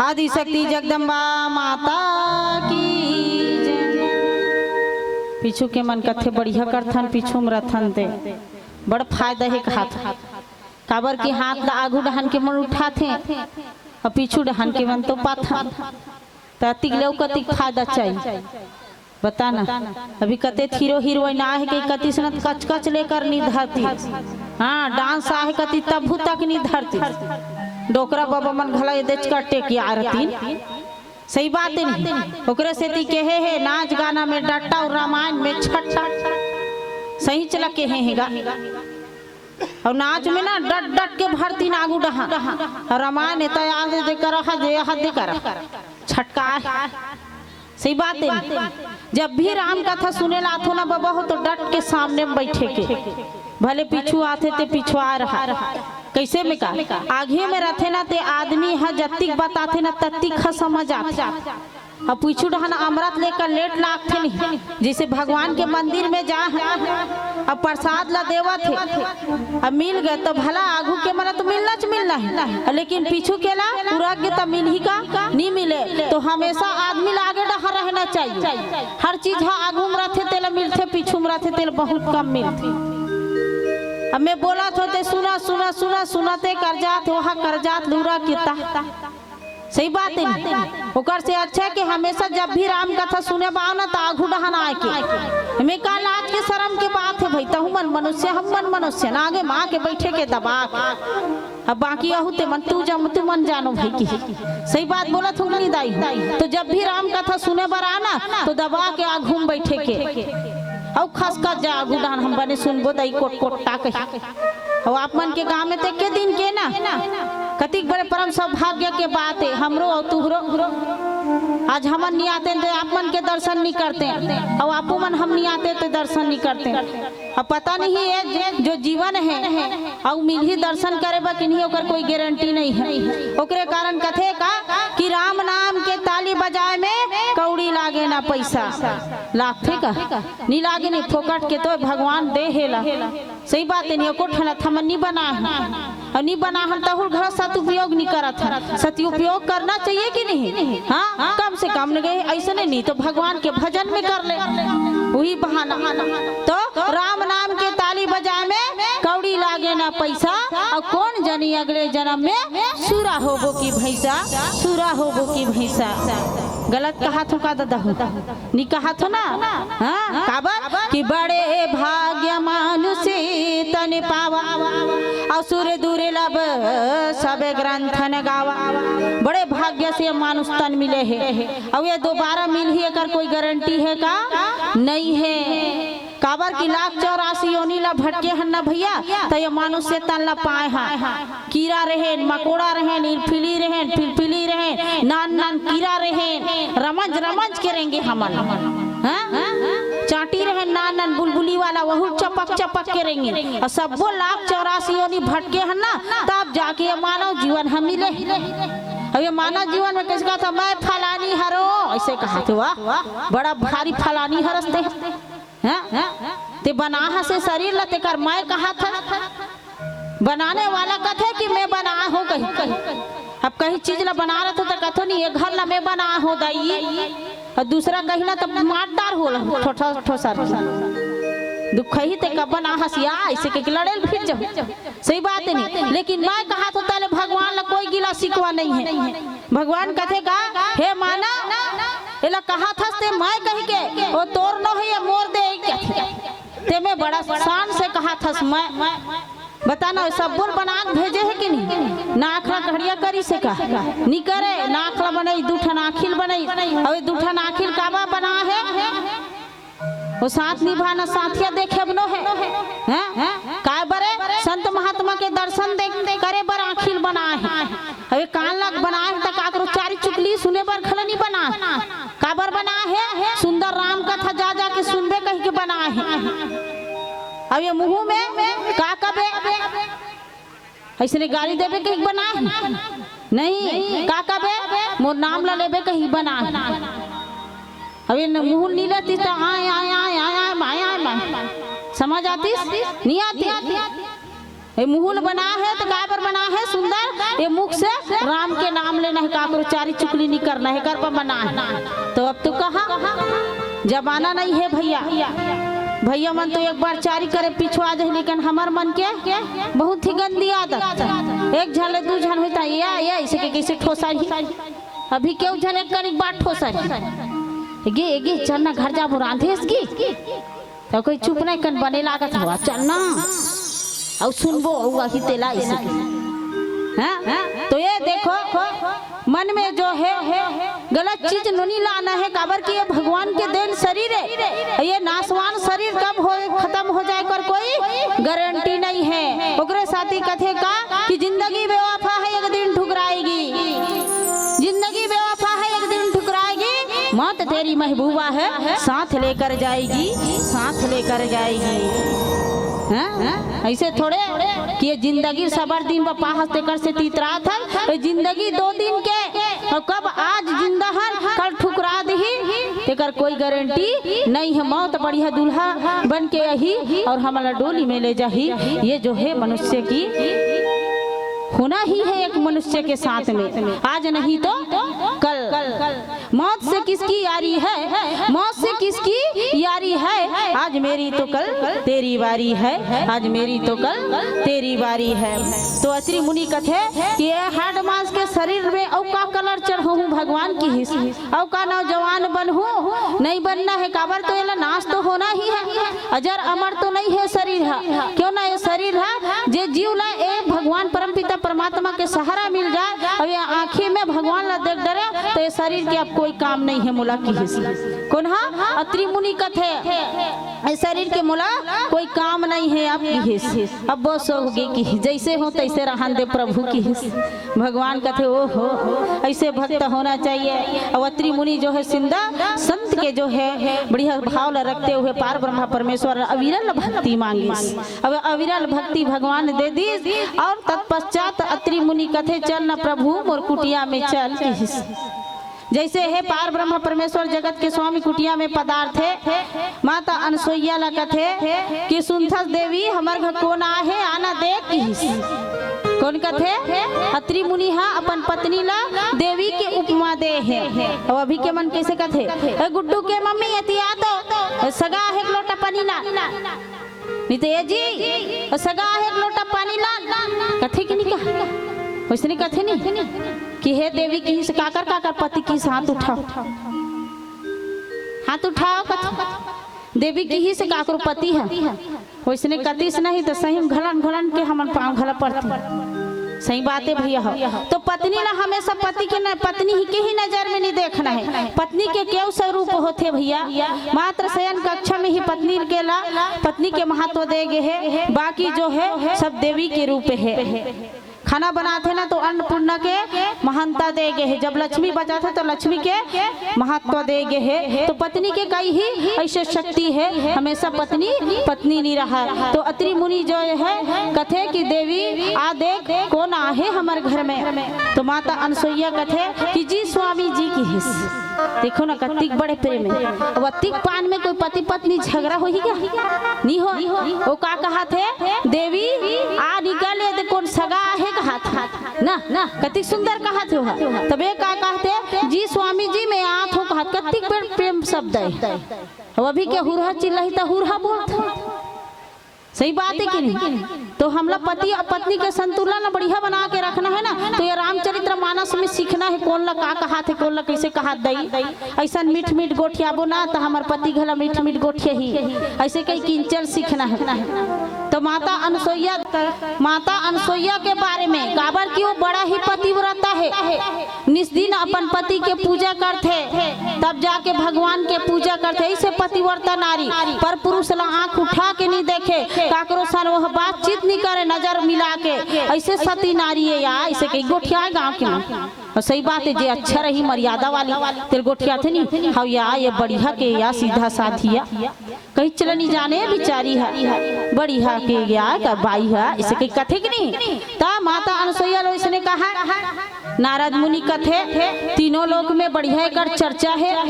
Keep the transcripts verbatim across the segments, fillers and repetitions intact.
आदिशक्ति जगदम्बा माता की जय। पीछू के मन कथे बढ़िया करथन, पीछू म रथन ते बड़ फायदा हे कहाथे। काबर कि हाथ ला आगू डहन के मन उठाथे अउ पीछू डहन के मन तो पाथन, त अतिक ले अउ कतिक फायदा चाहिए। बता ना, अभी कते हीरो हीरोइन आहे के कति सनत कच कच लेकर नी धरती। हाँ, डांस आहे कति तभू तक नी धरती। डोकरा बाबा मन घला ये देच कटे की आरतीन। सही बात हे नहीं? ओकरे सेती केहे हे, नाच गाना में डट्टा अउ रामायण में छट्टा। सही चला केहे हे गा। अउ नाच में ना डट डट के भरतीन आगू डहा। अउ रामायण एता याद दे कर रहा, जे याद दे कर। छटका हे। सही बात हे। जब भी राम कथा सुने ला आथो ना बाबा हो, तो डट के सामने में बैठे के। भले पीछू आथे ते पिछुआ रहा। कैसे में का? आगे में रथे ना ते आदमी ह जत्तिक बताथे ना तत्तिक ह समझ आथे। अब पीछू डहन अमरत लेकर लेट लागथे नहीं, जैसे भगवान के मंदिर में जा है, अब प्रसाद ला देवत हे, अब मिल गए तो भला आगू के मन तो मिलना च मिलना है, लेकिन पीछू के ला पूरा के तब मिलही का नी मिले। तो हमेशा आदमी ला आगे डहर रहना चाहिए, हर चीज हा आगू में रथे तेला मिलथे, पीछू में रथे तेला बहुत कम मिलथे। अब मैं बोलत हों ते सुना सुना सुना सुना ते करजात हे, वहाँ करजात लूरा किता। सही बात हे नहीं? ओकर से अच्छा हे कि हमेशा जब भी राम कथा सुने बर आव ना, त आघू डहन आए के। एमे का लाज के शरम के बात हे भाई? तहू मन मनुष्य, हम मन मनुष्य, ना आगे माँ के बैठे के दबा के। अब बाकी अहू ते मन तू जम, तू मन जानो भाई की। सही बात बोलत हूँ नहीं दाई? तो जब भी राम कथा सुने बर आना, तो दबा के आघू में बैठे के। अउ खसका जा आघू डहन हम बने सुनबो दाई कोट कोट्टा कही। अउ आप मन के गांव में ते के दिन के ना, कतिक बड़े परम सौभाग्य के बात हे, हमरो अउ तुहरो। आज हमन नी आते ते आप मन के दर्शन नी करते, अउ आपू मन हम नी आते ते दर्शन नी करते। अब पता नहीं ये जो जीवन हे, अउ मिलही दर्शन करे बर कि नहीं, ओकर कोई गारंटी नहीं हे। ओकरे कारण कथे का कि राम नाम के ताली बजाए में कौड़ी लागे ना पैसा। लागथे का? नी लागे नहीं, फोकट के तो भगवान दे हे ला। सही बात हे, नियको ठन हमन नी बना हन। अउ नी बना हन, तहुल घलो सदुपयोग नी करत हन। सदुपयोग करना चाहिए कि नहीं? हाँ, कम से कम न गए, ऐसे नहीं, नहीं तो भगवान के भजन में कर ले, वही बहाना। तो राम नाम के ताली बजाए में कौड़ी लागे ना पैसा, अउ कोन जनी अगले जन्म में सुरा होबो की भैंसा, सुरा होबो की भैंसा। गलत कहा थो का दादा हो? नी कहा थो ना? हाँ, काबर? कि बड़े भाग्य मानुष तन पावा, असुर दुर्लभ सब ग्रंथन गावा। बड़े भाग्य से मानुष तन मिले हे, अउ ये दोबारा मिलही, एकर कोई गारंटी हे का? नहीं हे। काबर कि लाख चौरासी योनि ला भटके हन ना भैया, त ये मानुष से तन ला पाए हन। कीरा रहेन, मकोड़ा रहेन, इरफिली रहेन, फिलफिली रहेन, नान नान कीरा रहेन, रमंज रमंज के रेंगे हमन। हाँ? चांटी रहेन नान नान बुलबुली वाला, वहू चपक चपक के रेंगे। अउ सब्बो लाख चौरासी योनि भटके हन ना, तब जाके ये मानव जीवन ह मिले। अब ये मानव जीवन में कैसे कहा थो, मैं फलानी हरो, ऐसे कहा थो, वाह, बड़ा भारी फलानी हरस ते। हैं? ते बना हस ए शरीर ला, तेकर मैं कहा थस। बनाने वाला कथे कि मैं बना हूँ कही। अब कहीं चीज ला बना रहे तो कथो नहीं, ये घर ला मैं बना हूँ दाई, अउ दूसरा कही ना तो मार डार हो ला, ठोठा ठोसर। दुख ही ते कब बना हस या, ऐसे के लड़े ल फिर जाओ। सही बात हे नहीं, लेकिन मैं कहा थो तले भगवान ला कोई गिला शिकवा नहीं हे। भगवान कथे का, हे माना, एला कहा थस ते मैं कही के, ओ तोर नो हे, ये मोर दे, कथे। ते में बड़ा शान से कहा थस मैं। बता ना, सब बोल बना के भेजे हे कि नहीं? नाखला घड़िया करी से का? नी करे, नाखला बनाई, दू ठन आँखिल बनाई। अउ दू ठन आँखिल काबा बना हे? वो साथ निभाना साथिया देखे बनो हे। हैं? काय बरे? संत महात्मा के दर्शन दे, करे बर आँखिल बना हे। अबे कान लग बनाए त काकरो चारी चुगली सुने बर घलो नी बनाए। काबर बनाए हे? सुंदर राम कथा जा जा के सुनबे कहि के बनाए हे। अब ये मुँह में का कबे? अइसने गाली देबे कहि के बनाए हे? नहीं, का कबे? मोर नाम ला लेबे कहि बनाए हे। अब ये मुँह नी लेती त आय आय आय आय आय माय आय माय। समझ आतिस? नी आतिस। ये मुहूल बना है तो काय बर बना है सुंदर? ये मुख से राम के नाम लेना है, काकरो चारी चुगली नहीं करना है, कर बना है। तो अब तो कहा जमाना नहीं है भैया। भैया मन तो एक बार चारी करे पीछू आ जाए, लेकिन हमर मन के बहुत ही गंदी आदत। एक झन ले दू झन होता, ये ये इसे के कैसे ठोसा ही। अभी केहू झन एक कनिक बात ठोसा ही। गे गे चल ना घर जाबो रांधेस गी। तो कोई चुप नहीं कन बने लागत हवा, चल ना। अउ सुनबो अउ अही तेला इसे। हाँ? तो ये देखो, मन में जो है गलत चीज नोनी लाना है, काबर कि ये भगवान के देन शरीर है। ये नाशवान शरीर कब हो, खत्म हो जाए कर कोई गारंटी नहीं है। ओकरे साथी कथे का कि जिंदगी बेवफा है, एक दिन ठुकराएगी। जिंदगी बेवफा है, एक दिन ठुकराएगी। मौत तेरी महबूबा है, साथ लेकर जाएगी, साथ लेकर जाएगी। हैं? ऐसे थोड़े कि ये जिंदगी सबर दिन बर पाहस तेकर से तितरात है। ये जिंदगी दो दिन के, और कब आज जिंदा हन, कल ठुकरा दही, तेकर कोई गारंटी नहीं है। मौत बढ़िया दूल्हा बन के आही और हमला डोली में ले जाही। ये जो है मनुष्य की होना ही है एक मनुष्य के साथ में, आज नहीं तो कल। मौत से किसकी यारी है, मौत से किसकी यारी है, आज मेरी तो कल तेरी बारी है, आज मेरी तो कल तेरी बारी है। तो अत्रि मुनि कथे कि ये हाड़ मांस के शरीर में अउ का कलर चढ़ाहूं भगवान किहिस, अउ का नौजवान बनहूं, नहीं बनना है, काबर तो एला नाश तो होना ही है, अजर अमर तो नहीं है शरीर है। क्यों ना ये शरीर है, जे जीव ला ए भगवान परमपिता परमात्मा के सहारा मिल जाए, अब ये आंखी में भगवान ला देख डरे, तो ये शरीर के अब कोई काम नहीं है, मोला किहिस। कोन हा? अत्रि मुनि कथे, ए शरीर के मोला कोई काम नहीं है, अब किहिस। अब बस हो गे कि जैसे हो तैसे रहन दे प्रभु किहिस। भगवान कथे, "ओ हो, ऐसे भक्त होना चाहिए।" और अत्रि मुनि जो है सिंदा संत के जो है बढ़िया भाव ला रखते हुए पार ब्रह्मा परमेश्वर अविरल भक्ति मांगिस। अब अविरल भक्ति भगवान दे दीस और तत्पश्चात अत्रि मुनि कथे, "चल न प्रभु मोर कुटिया में चल," किहिस। जैसे हे पार ब्रह्म परमेश्वर जगत के स्वामी कुटिया में पदार्थ है, माता अनसुईया ला कथे कि सुनथस देवी, हमर घर कोन आहे, आना देख किहिस। कोन कथे? अत्रि मुनि हा अपन पत्नी ला देवी के उपमा दे हे। अब अभी के मन कैसे कथे, "ए गुड्डू के मम्मी, एती आ तो, ए सगा हे एक लोटा पानी ला।" नहीं तो, "ए जी, ओ सगा हे एक लोटा पानी ला।" कथे कि नहीं कहा? वैसने कथे नहीं कि हे देवी किहिस काकर काकर पति किहिस हाथ उठाओ। हाथ उठाओ कथे। देवी किहिस काकरो पति है। वैसने कतिस नहीं तो सही में घलन घलन के हमन पाँव घला पड़ती। सही बात है भैया हो। तो पत्नी ला हमेशा पति के न, पत्नी ही के ही नजर में नहीं देखना है। पत्नी के केव स्वरूप होथे भैया? मात्र शयन कक्ष में ही पत्नी के ला, पत्नी के महत्व दे गे हे, बाकी जो है सब देवी के रूप है। खाना बनाथे ना तो अन्नपूर्णा के महत्ता दे गे हे, जब लक्ष्मी बचाथे तो लक्ष्मी के महत्व दे गे हे। तो पत्नी के कई ही ऐसे शक्ति है, हमेशा पत्नी पत्नी नहीं रहा। तो अत्रि मुनि जो है कथे कि देवी आ देख कोन आहे हमर घर में। तो माता अनसुईया कथे कि जी स्वामी जी किहिस। देखो ना कतिक बड़े प्रेम है। अब अतिक पान में कोई पति पत्नी झगड़ा होही का? नहीं हो। वो का कहाथे, "देवी आ निकल, ये दे कोन सगा आहे," कहाथे ना, ना, कतिक सुंदर कहाथे हो। तबे का कहाथे, "जी स्वामी जी मैं आत हूँ," कहाथे, कतिक बड़ प्रेम शब्द है। अब अभी के हुरहा चिल्लाही त हुरहा बोलथे। सही बात है कि नहीं? तो हमला पति और पत्नी के संतुलन बढ़िया बना के रखना है ना, तो ये रामचरित्र मानस में सीखना है, कोन ला का कहाथे, कोन ला कैसे कहात दई। ऐसन मीठ मीठ गोठियाबो ना, तो हमर पति घला मीठ मीठ गोठियाही। ऐसे कई किंचल सीखना है। तो माता अनसुईया, माता अनसुईया के बारे में, काबर कि वो बड़ा ही पतिव्रता है। निस दिन अपन पति के पूजा करथे, तब जाके भगवान के पूजा करथे। ऐसे पतिव्रता नारी, पर पुरुष ला आंख उठा के नहीं देखे, काकरो सन वह बातचीत नहीं करे नजर मिला के। ऐसे सती नारी है या, ऐसे कई गोठिया गांव के मन। और सही बात है, जे अच्छा रही मर्यादा वाली, तेल गोठियाथे नहीं, "हव या, ये बढ़िया के या, सीधा साधी या।" कहीं चलनी जाने बिचारी है, बढ़िया के या का बाई है, इसे कहीं कथे कि नहीं? ता माता अनसुईया ला इसने कहा, नारद मुनि कथे, तीनों लोक में बढ़िया एकर चर्चा है।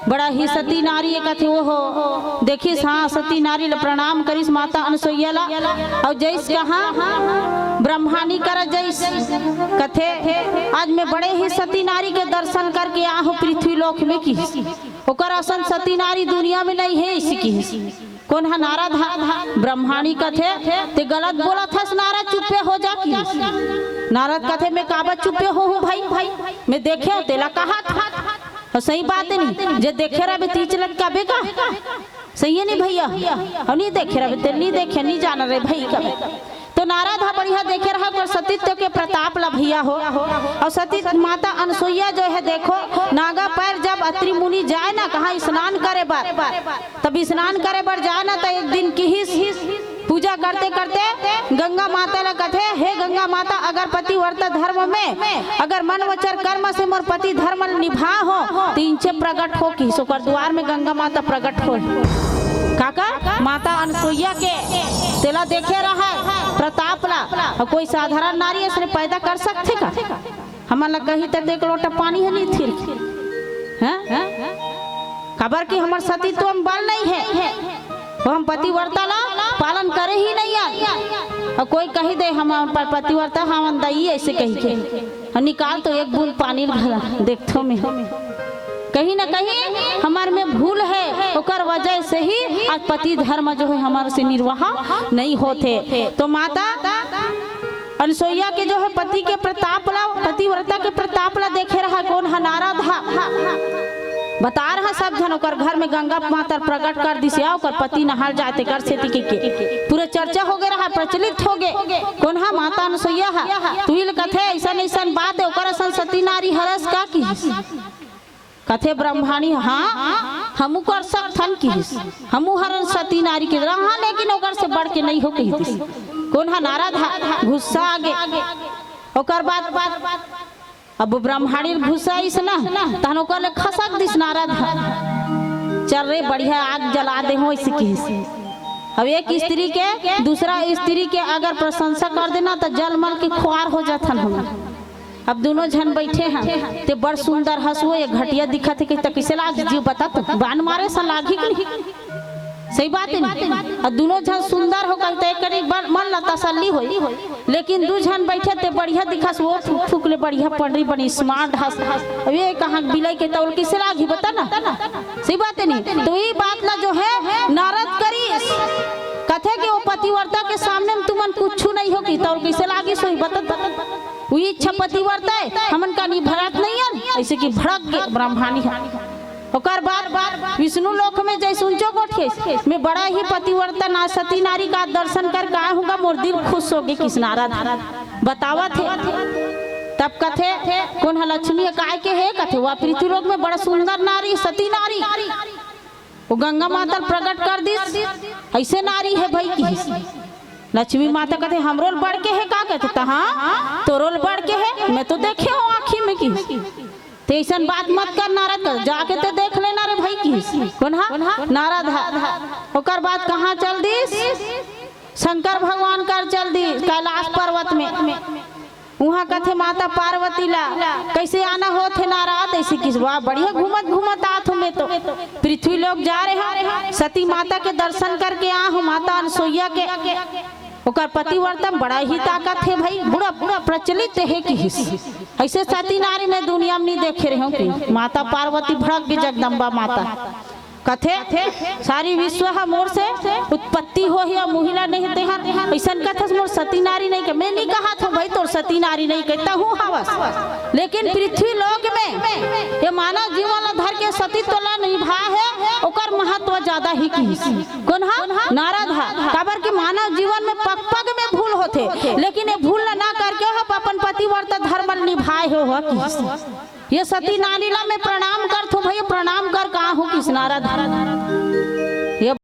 बड़ा ही सती नारी हे कथे, वो हो देखिस, हाँ, सती नारी ल प्रणाम करिस माता अनसुईया ला। अउ जइस कहाँ? ब्रह्मानी करा जइस। कथे, आज मैं बड़े ही सती नारी के दर्शन करके आ हूँ पृथ्वी लोक में किहिस। ओकर असन सती नारी दुनिया में नहीं हे, अइसे किहिस। कोन हा? नारद हा। ब्रह्मानी कथे, ते गलत बोलत हस नारद, चुप्पे हो जा किहिस। नारद कथे, मैं काबर चुप्पे हो हूँ भाई, मैं देखे हो तेला कहा था। अउ सही बात हे नहीं, जे देखे रहबे तीच लटकाबे का? सही हे नहीं भैया? अउ नहीं देखे रहबे ते नहीं देखे, नहीं जाना रे भाई का। तो नारद हा बढ़िया देखे रहा ओकर सतीत्व के प्रताप ला भैया हो। अउ सती माता अनसुईया जो हे देखो, नागा पैर जब अत्रि मुनि जाए ना कहाँ स्नान करे बर, तब स्नान करे बर जाए ना, त एक दिन किहिस पूजा करते करते गंगा माता ला कथे, हे गंगा माता, अगर पतिव्रता धर्म में अगर मन वचन कर्म से मोर पति धर्म निभा हो, त इंचे प्रगट हो किहिस। ओकर द्वार में गंगा माता प्रगट हो। काकर? माता अनसुईया के तेला देखे रहा प्रताप ला। अउ कोई साधारण नारी अइसने पैदा कर सकथे का? हमन ला कही त एक लोटा पानी हे नहीं थिर, हैं? काबर कि हमर सतीत्व में बल नहीं हे, वो हम पतिव्रता ला पालन करे ही नहीं आए। अउ कोई कही दे हम प-, पतिव्रता हवन दई अइसे कही के, अउ निकाल तो एक बूंद पानी घला देखथो मैं। कहीं ना कहीं हमर में भूल हे, ओकर वजह से ही आज पति धर्म जो हे हमर से निर्वाह नहीं होथे। तो माता अनसुईया के जो हे पति के प्रताप ला, पतिव्रता के प्रताप ला देखे रहा कोन हा? नारद हा। बता रहा सब झन, ओकर घर में गंगा माता प्रगट कर दिस या ओकर पति नहाए जाए तेकर सेती के, के पूरे चर्चा हो गे रहा, प्रचलित हो गे। कोन हा? माता अनसुईया हा। तुही ल कथे अइसन अइसन बात हे, ओकर असन सती नारी हरस का किहिस? कथे ब्रह्मानी, हाँ, हमू कर सकथन किहिस, हमू हरन सती नारी के रहा, लेकिन ओकर से बढ़ के नहीं हो कहि दिस। कोन हा? नारद हा। गुस्सा आ गे। ओकर बाद अब ब्रह्मानी ल गुस्सा आइस ना, तहन ओकर ले खसक दिस नारद हा। चल रे, बढ़िया आग जला दे हो, अइसे किहिस। अब एक स्त्री के दूसरा स्त्री के अगर प्रशंसा कर देना, त जल मल के खुआर हो जाथन हम। अब दूनों झन बइठे हन, ते बड़ सुंदर हस वो, ये घटिया दिखत हे, कहि त कइसे लागही जी, बता तो, बान मारे सन लागही कि नहीं? सही बात हे नहीं? अउ दूनों झन सुंदर हो कहि त एक कनी बड़ मन ला तसल्ली होई, लेकिन दू झन बइठे ते बढ़िया दिखस वो, फूक फूक ले बढ़िया पढ़री बनी smart हस। अब ये कहाँ बिलाई के तौल कइसे लागही बता ना? सही बात हे नहीं? तो ये बात ला जो हे नारद करिस, कथे कि वो पतिव्रता के सामने में तुमन कुछु नहीं हो कि तौल कइसे लागिस होही बता? उही इच्छा पतिव्रता हे, हमन का नहीं भरत नहीं हन, अइसे कि भड़क गे ब्रह्मानी हा। ओकर बाद विष्णु लोक में जइस ऊंचो गोठियस, मैं बड़ा ही पतिव्रता ना सती नारी का दर्शन करके आए हूँ गा, मोर दिल खुश हो गे किहिस नारद हा। बतावत हे। तब कथे, कोन हा? लक्ष्मी काय के हे? कथे, वा पृथ्वी लोक में बड़ा सुंदर नारी, सती नारी। वो गंगा माता प्रगट कर दिस, अइसे नारी हे भाई किहिस। लक्ष्मी माता कथे, हमरो ले बढ़ के हे का? कथे, त हाँ, तोरो ले बढ़ के हे, मैं तो देखे हो आँखी में किहिस। ते अइसन बात मत कर नारद, कर जाके ते देख लेना रे भाई किहिस। कोन हा? नारद हा। ओकर बाद कहाँ चल दिस? शंकर भगवान कर चल दिस कैलाश पर्वत में। उहाँ कथे माता पार्वती ला, कइसे आना होत हे नारद? अइसे किहिस, वाह, बढ़िया घूमत घूमत आत हूँ मैं तो। पृथ्वी लोक जा रहे हूँ, सती माता के दर्शन करके आ हूँ, माता अनसुईया के। ओकर पतिव्रता में बड़ा ही ताकत हे भाई, बड़ा, बड़ा प्रचलित हे किहिस। अइसे सती नारी मैं दुनिया में नहीं देखे रहे हूँ कि माता पार्वती भड़क गे जगदम्बा माता। कथे, सारी विश्व ह मोर से उत्पत्ति होही अउ मुहिला नहीं तेहर। अइसन कथस मोर सती नारी नहीं के। मैं नहीं कहत हूँ भाई तोर सती नारी नहीं के, तहूँ हवस। लेकिन पृथ्वी लोक में ये मानव जीवन ला धर के सतीत्व ला निभा हे, ओकर महत्व ज्यादा ही किहिस। कोन हा? नारद हा। काबर कि मानव जीवन में पग पग में भूल होथे, लेकिन ये भूल ला ना करके हो अपन पतिव्रता धर्म ला निभाए हो, हो किहिस। ये सती नारी ला मैं प्रणाम करथों भई, प्रणाम कर कहा हूँ किहिस नारद।